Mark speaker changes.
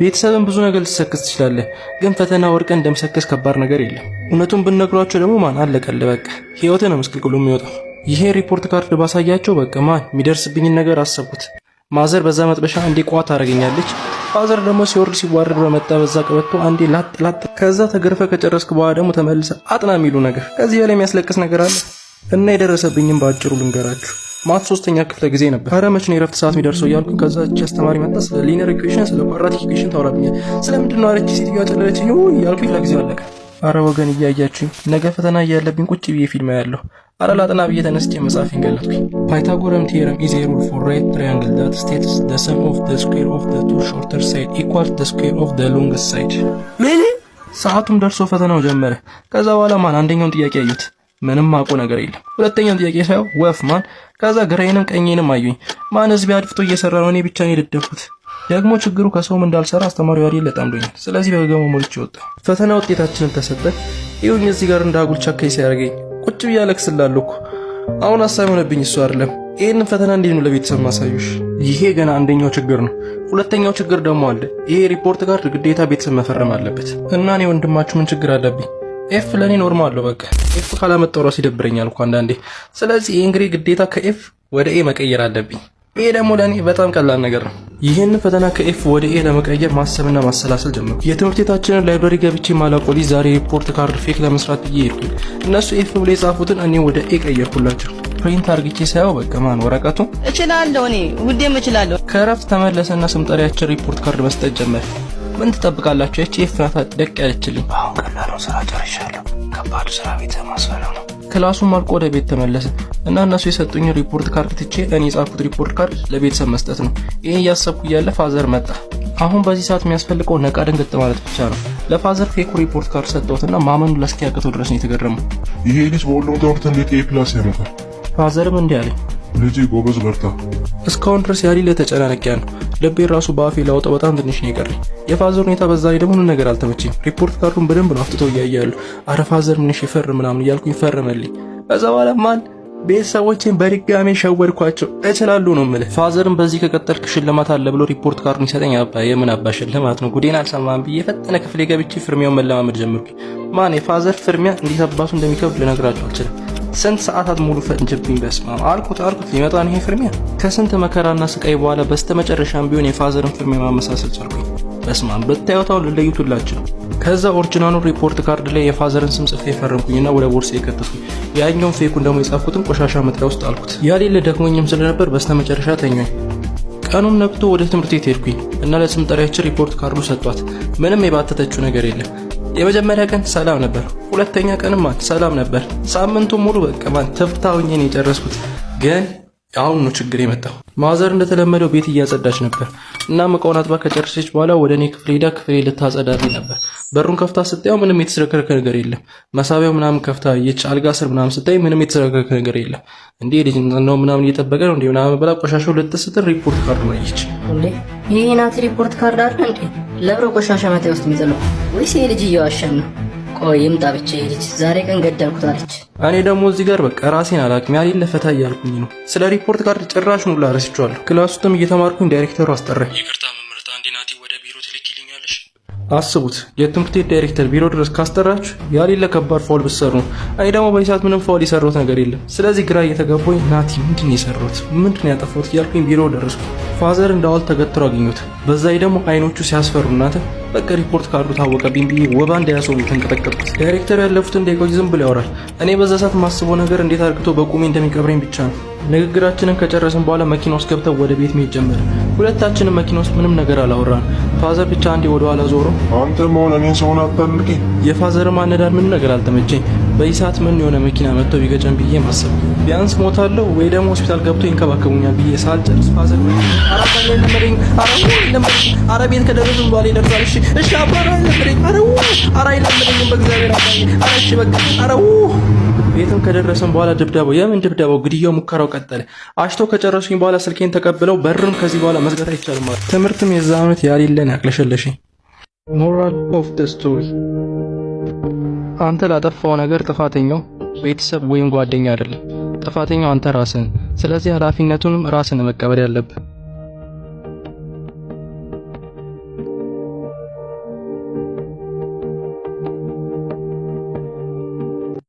Speaker 1: ቤተሰብን ብዙ ነገር ልትሰክስ ትችላለህ፣ ግን ፈተና ወድቀህ እንደመሰከስ ከባድ ነገር የለም። እውነቱን ብንነግሯቸው ደግሞ ማን አለቀልህ፣ በቃ ህይወትህ ነው ምስቅልቅሉ የሚወጣው። ይሄ report card ባሳያቸው በቃ ማን የሚደርስብኝን ነገር አሰብኩት። Mother በዛ መጥበሻ አንዴ ቋት ታደርገኛለች። Father ደግሞ ሲወርድ ሲዋረድ በመጣ በዛ ቀበቶ አንዴ ላጥ ላጥ። ከዛ ተገርፈ ከጨረስክ በኋላ ደግሞ ተመልሰ አጥና የሚሉ ነገር። ከዚህ በላይ የሚያስለቅስ ነገር አለ? እና የደረሰብኝም በአጭሩ ልንገራችሁ። Math ሶስተኛ ክፍለ ጊዜ ነበር። ኧረ መች ነው የረፍት ሰዓት የሚደርሰው እያልኩኝ፣ ከዛ እቺ አስተማሪ መጣ፣ ስለ linear equation፣ ስለ quadratic equation ታወራብኛል። ስለምንድን ነው አለች ሴትዮዋ፣ ጨለለችኝ እያልኩኝ ክፍለ ጊዜው አለቀ። አረ ወገን እያያችሁኝ፣ ነገ ፈተና እያለብኝ ቁጭ ብዬ ፊልም ያለሁ። አረ ላጥና ብዬ ተነስቼ መጽሐፌን ገለጥኩኝ። Pythagorean theorem is a rule for right triangle that states the sum of the square of the two shorter side equals the square of the longest side።
Speaker 2: ምን?
Speaker 1: ሰዓቱም ደርሶ ፈተናው ጀመረ። ከዛ በኋላ ማን አንደኛውን ጥያቄ አዩት። ምንም አውቆ ነገር የለም። ሁለተኛውን ጥያቄ ሳየው ወፍ ማን። ከዛ ግራዬንም ቀኜንም አዩኝ። ማን ህዝብ አድፍጦ እየሰራ ነው፣ እኔ ብቻ ነው የደደብኩት። ደግሞ ችግሩ ከሰውም እንዳልሰራ አስተማሪው ያሌለ ጠምዶኛል። ስለዚህ በገገማው ሞልቼ ወጣሁ። ፈተና ውጤታችንን ተሰጠ። ይሁን እዚህ ጋር እንደ አጉል ቻካይ ሲያደርገኝ ቁጭ ብዬ አለቅስላለሁ እኮ። አሁን ሀሳብ የሆነብኝ እሱ አይደለም። ይህንን ፈተና እንዴት ነው ለቤተሰብ ማሳዩሽ? ይሄ ገና አንደኛው ችግር ነው። ሁለተኛው ችግር ደግሞ አለ። ይሄ report card ግዴታ ቤተሰብ መፈረም አለበት እና እኔ ወንድማችሁ ምን ችግር አለብኝ? F ለእኔ normal ነው። በቃ F ካላመጣው ራሱ ይደብረኛል እኮ አንዳንዴ። ስለዚህ ይሄ እንግዲህ ግዴታ ከ F ወደ A መቀየር አለብኝ። ይሄ ደግሞ ለእኔ በጣም ቀላል ነገር ነው። ይህን ፈተና ከ F ወደ A ለመቀየር ማሰብና ማሰላሰል ጀመርኩ። የትምህርት ቤታችንን library ገብቼ ማላውቀው ልጅ ዛሬ report card fake ለመስራት ብዬ ሄድኩኝ። እነሱ F ብሎ የጻፉትን እኔ ወደ A ቀየርኩላቸው። Print አርግቼ ሳየው በቃ ማን ወረቀቱ
Speaker 2: እችላለሁ፣ እኔ ውዴም እችላለሁ።
Speaker 1: ከእረፍት ተመለሰና ስም ጠሪያችን report card መስጠት ጀመረ። ምን ትጠብቃላችሁ? ያቺ F ናት ደቅ ያለችልኝ። አሁን ቀላሉን ስራ ጨርሻለሁ። ከባዱ ስራ ቤተሰብ ማስፈረም ነው። Class ኡም አልቆ ወደ ቤት ተመለሰ እና እነሱ የሰጡኝ report card ትቼ እኔ የጻፍኩት report card ለቤተሰብ መስጠት ነው። ይሄን እያሰብኩ እያለ father መጣ። አሁን በዚህ ሰዓት የሚያስፈልገው ነቃ ደንገጥ ማለት ብቻ ነው። ለ father fake ኡ report card ሰጠሁትና ማመኑ እስኪያቅተው ድረስ ነው የተገረመው።
Speaker 3: ይሄ ልጅ በሁሉም ትምህርት እንዴት A+ ያመጣል?
Speaker 1: Father ም እንዲህ አለኝ።
Speaker 3: ልጄ ጎበዝ፣ በርታ።
Speaker 1: እስካሁን ድረስ ያሌለ ተጨናነቂያ ነው። ልቤ ራሱ በአፌ ላውጣው በጣም ትንሽ ነው የቀረኝ። የ father ሁኔታ በዛ ላይ ደግሞ ምንም ነገር አልተመቸኝም። Report card ኡን በደንብ ነው አፍጥቶ እያየ ያሉ። አረ father ምን ፈርም ምናምን እያልኩኝ ፈረመልኝ። ከዛ በኋላ ማን ቤተሰቦቼን በድጋሜ ሸወድኳቸው። እችላለሁ ነው የምልህ። Father ም በዚህ ከቀጠልክ ሽልማት አለ ብሎ report card ኡን ይሰጠኝ። አባ የምን አባ ሽልማት ነው? ጉዴን አልሰማም ብዬ ፈጠነ ክፍሌ ገብቼ ፍርሚያውን መለማመድ ጀመርኩኝ። ማን የ father ፍርሚያ እንዴት አባቱ እንደሚከብድ ልነግራችሁ አልችልም። ስንት ሰዓታት ሙሉ ፈንጅብኝ። በስማም አልኩት አልኩት ሊመጣ ነው ይሄ ፍርሚያ። ከስንት መከራና ስቃይ በኋላ በስተመጨረሻም ቢሆን የ father ን ፍርሚያ ማመሳሰል ቻልኩኝ። በስማም ብታዩት አሁን ልለዩቱላችሁ። ከዛ original ኡ report card ላይ የ father ን ስም ጽፌ ፈረምኩኝና ወደ ቦርሴ የከተትኩኝ። ያኛውን fake ኡን ደግሞ የጻፍኩትን ቆሻሻ መጣያ ውስጥ አልኩት። ያሌለ ደክሞኝም ስለነበር በስተመጨረሻ ተኛኝ። ቀኑም ነግቶ ወደ ትምህርት ቤት ሄድኩኝ እና ለስም ጠሪያችን report card ኡ ሰጧት። ምንም የባተተችው ነገር የለም። የመጀመሪያ ቀን ሰላም ነበር። ሁለተኛ ቀንም ማን ሰላም ነበር። ሳምንቱ ሙሉ በቃ ማን ትፍታውኝ ነው የጨረስኩት። ግን አሁን ነው ችግር የመጣው። Mother እንደተለመደው ቤት እያጸዳች ነበር እና እቃውን አጥባ ከጨረሰች በኋላ ወደ እኔ ክፍል ሄዳ ክፍሌ ልታጸዳልኝ ነበር። በሩን ከፍታ ስታየው ምንም የተዝረከረከ ነገር የለም። መሳቢያው ምናምን ከፍታ አየች። አልጋ ስር ምናምን ስታይ ምንም የተዝረከረከ ነገር የለም። እንዴ ልጅ ነው ምናምን እየጠበቀ ነው እንዴ ምናምን ብላ ቆሻሻው ልትስትል report card ኡን አየች።
Speaker 4: እንዴ፣ ይሄ ናቲ report card አይደል እንዴ? ለብሮ ቆሻሻ መጣያ ውስጥ የሚጥለው ወይስ ይሄ ልጅ እየዋሸን ነው? ቆይ ይምጣ ብቻ ይሄ ልጅ፣ ዛሬ ቀን ገደልኩት አለች።
Speaker 1: እኔ ደግሞ እዚህ ጋር በቃ ራሴን አላቅም፣ ያሌለ ፈታ እያልኩኝ ነው። ስለ report card ጭራሽ ሁላ ረስቼዋለሁ። Class ውስጥም እየተማርኩኝ ዳይሬክተሩ አስጠራኝ። ይቅርታ መምህርት፣ አንዴ ናቲ ወደ ቢሮ ትልኪልኛለሽ? አስቡት፣ የትምህርት ቤት ዳይሬክተር ቢሮ ድረስ ካስጠራችሁ ያሌለ ከባድ foul ብትሰሩ ነው። እኔ ደግሞ በዚህ ሰዓት ምንም foul የሰራሁት ነገር የለም። ስለዚህ ግራ እየተገባኝ ናቲ ምንድን ነው የሰራሁት፣ ምንድን ነው ያጠፋሁት እያልኩኝ ቢሮ ደረስኩ። Father እንደ ሐውልት ተገትሮ አገኙት። በዛ ላይ ደግሞ አይኖቹ ሲያስፈሩ እናተ በቃ report card ኡ ታወቀብኝ ብዬ ወባ እንዳያሰው ተንቀጠቀጥኩት። ዳይሬክተሩ ያለፉትን ደቂቃዎች ዝም ብሎ ያወራል። እኔ በዛ ሰዓት ማስበው ነገር እንዴት አርግቶ በቁሜ እንደሚቀብረኝ ብቻ ነው። ንግግራችንን ከጨረስን በኋላ መኪና ውስጥ ገብተው ወደ ቤት መሄድ ጀመርን። ሁለታችንም መኪና ውስጥ ምንም ነገር አላወራን። Father ብቻ አንዴ ወደ ኋላ ዞሮ
Speaker 3: አንተ መሆን እኔን ሰውን አታንቀኝ።
Speaker 1: የ father ማነዳድ ምንም ነገር አልተመቸኝ። በዚህ ሰዓት ምን የሆነ መኪና መጥቶ ቢገጨን ብዬ ማሰብ፣ ቢያንስ ሞታለሁ ወይ ደግሞ ሆስፒታል ገብቶ ይንከባከቡኛል ብዬ ሳልጨርስ father አረ ለመደኝ፣ አረ ለመደኝ፣ አረ ቤት ከደረስን በኋላ ይደርሳል። እሺ እሺ አባ ለመደኝ፣ አረ አረ አይለምደኝም በእግዚአብሔር አባዬ፣ አረ እሺ በቃ አረ። ቤትም ከደረስን በኋላ ድብደባው የምን ድብደባው፣ ግድያው ሙከራው ቀጠለ። አሽተው ከጨረሱኝ በኋላ ስልኬን ተቀብለው በርም ከዚህ በኋላ መዝጋት አይቻልም ማለት። ትምህርትም የዛ ዓመት ያሌለን ያቅለሸለሸኝ። Moral of the story፣ አንተ ላጠፋው ነገር ጥፋተኛው ቤተሰብ ወይም ጓደኛ አይደለም። ጥፋተኛው አንተ ራስህን። ስለዚህ ኃላፊነቱንም ራስህን መቀበል ያለብህ።